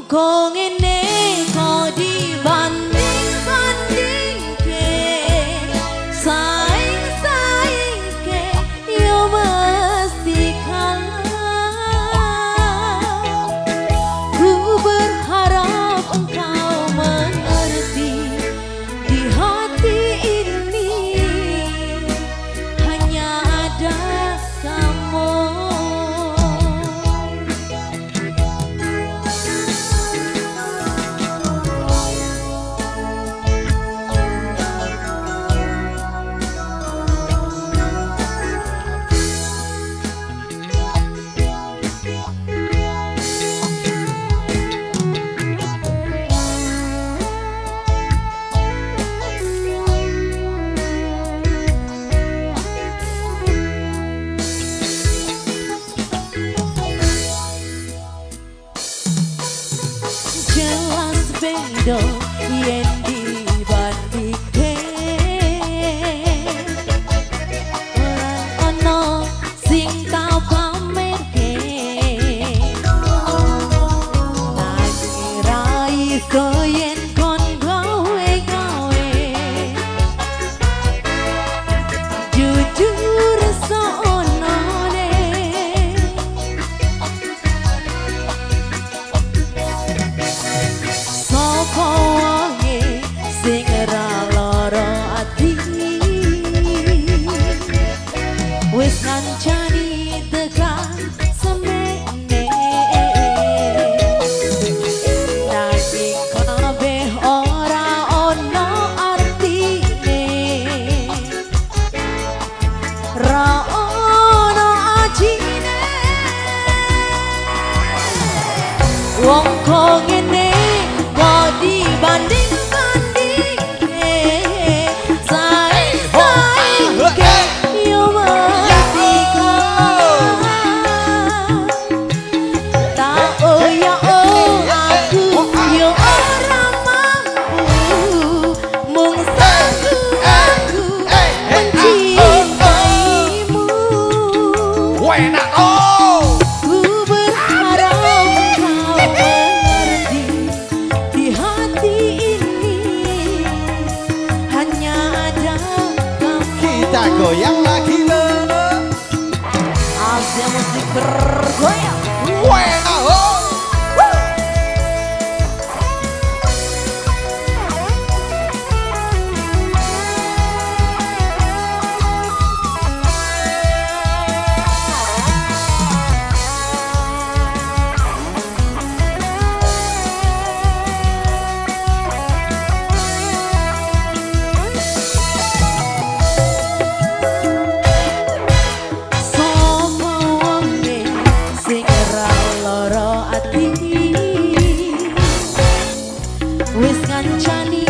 kok ngene kok dibanding-bandingke, saing-saingke, yo mesti kalah. Ku berharap engkau mengerti, di hati ini hanya ada kamu. Jelas beda yen dibandingke, ora ono sing tau pamerke. Tak kira iso yen kon gawe-gawe, jujur saonone. Sopo wonge sing ora lara ati, wis ngancani tekan semene, nanging kabeh ora ono artine, ra ono ajine. Wong kok ngene kok dibanding-bandingke, saing-saingke, yo mesti kalah. Tak oh ya oh aku yo ora mampu, mung satu aku mencintaimu. Enak oh. Ku berharap kau mengerti, di hati ini hanya ada kamu. Kita goyang lagi loh. Asia musik bergoyang. Enak oh. Sopo wonge sing ora lara ati, wis ngancani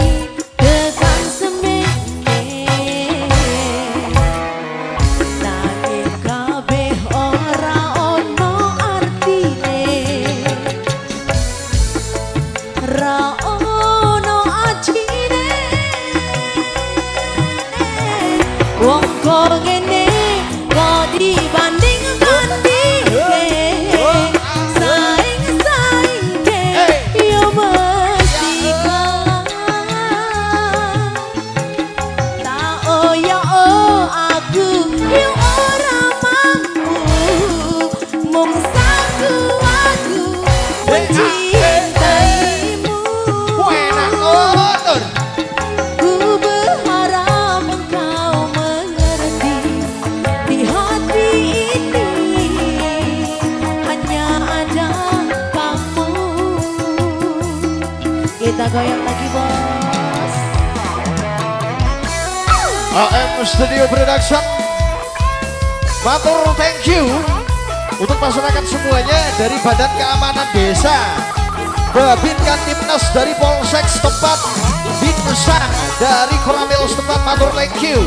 tekan semene, nanging kabeh ora ono artine, ra ono ajine. Wong kok ngene kok dibanding-bandingke, saing-saingke, yo mesti kalah. Tak oh ya oh aku yo ora mampu, mung satu aku mencintaimu. Enak oh. Ku berharap engkau mengerti, di hati ini hanya ada kamu. Kita goyang lagi, bos. AM Studio Production. Matur thank you untuk masyarakat semuanya dari Badan Keamanan Desa, Babin Kantibmas dari Polsek setempat, Binsang dari Koramil setempat, matur thank you.